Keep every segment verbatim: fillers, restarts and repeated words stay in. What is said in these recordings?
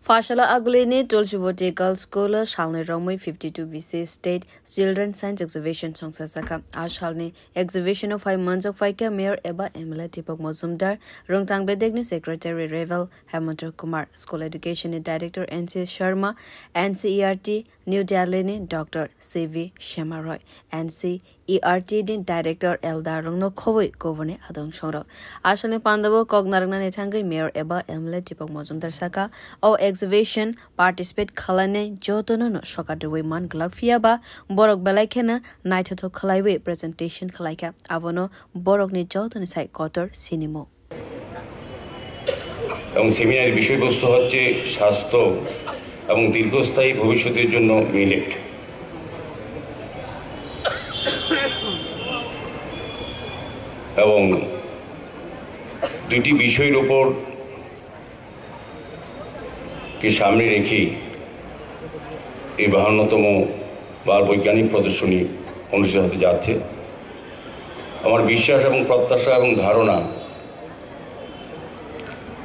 Phaisala Agulini Tulsiboti Girls School o salni romwi fifty-two B C State Children Science Exhibition songsajakha. A salni exhibition o phai manjak phaikha mayor eba M L A Deepak Majumdar, Rungtang Bedekni Secretary Revel Hemanta Kumar, School Education ni Director N C Sharma, N C E R T New Delhi ni Doctor C V Shema Roy, N C E R T ni Director Elder rokno khobwi kubuni adong songrok. Aswkni pandao kok narwknani thangwi Mayor eba M L A Deepak Majumdar saka, o exhibition participate khwlainai jotono no sokat rwui man glak, phiya ba borok belai kheno naithothok khwlaiwi presentation khwlaikha, abono borokni jotoni sai kotor sinimung. এবং সেমিনারের বিষয়বস্তু হচ্ছে স্বাস্থ্য এবং দীর্ঘস্থায়ী ভবিষ্যতের জন্য মিলেট। এবং দুটি বিষয়ের উপর কে সামনে রেখেই এই বাহান্নতম বাল বৈজ্ঞানিক প্রদর্শনী অনুষ্ঠিত হতে যাচ্ছে। আমার বিশ্বাস এবং প্রত্যাশা এবং ধারণা,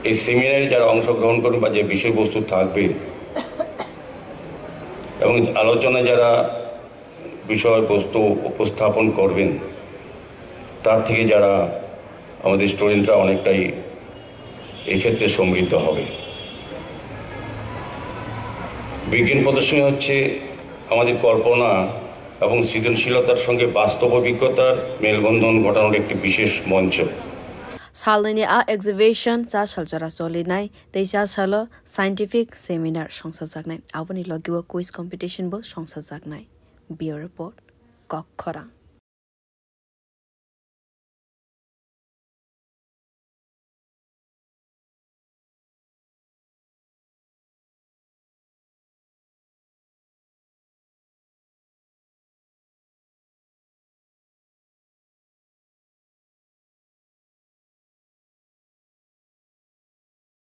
এই সেমিনারে যারা অংশগ্রহণ করবেন বা যে বিষয়বস্তু থাকবে এবং আলোচনায় যারা বিষয়বস্তু উপস্থাপন করবেন, তার থেকে যারা আমাদের স্টুডেন্টরা অনেকটাই এক্ষেত্রে সমৃদ্ধ হবে। বিজ্ঞান প্রদর্শনী হচ্ছে আমাদের কল্পনা এবং সৃজনশীলতার সঙ্গে বাস্তব অভিজ্ঞতার মেলবন্ধন ঘটানোর একটি বিশেষ মঞ্চ। Salnini a exhibition cha sal jora cholinai tei cha salo scientific seminar songsajaknai, aboni logi o quiz competition bo songsajaknai. Bureau Report, Kok Khorang.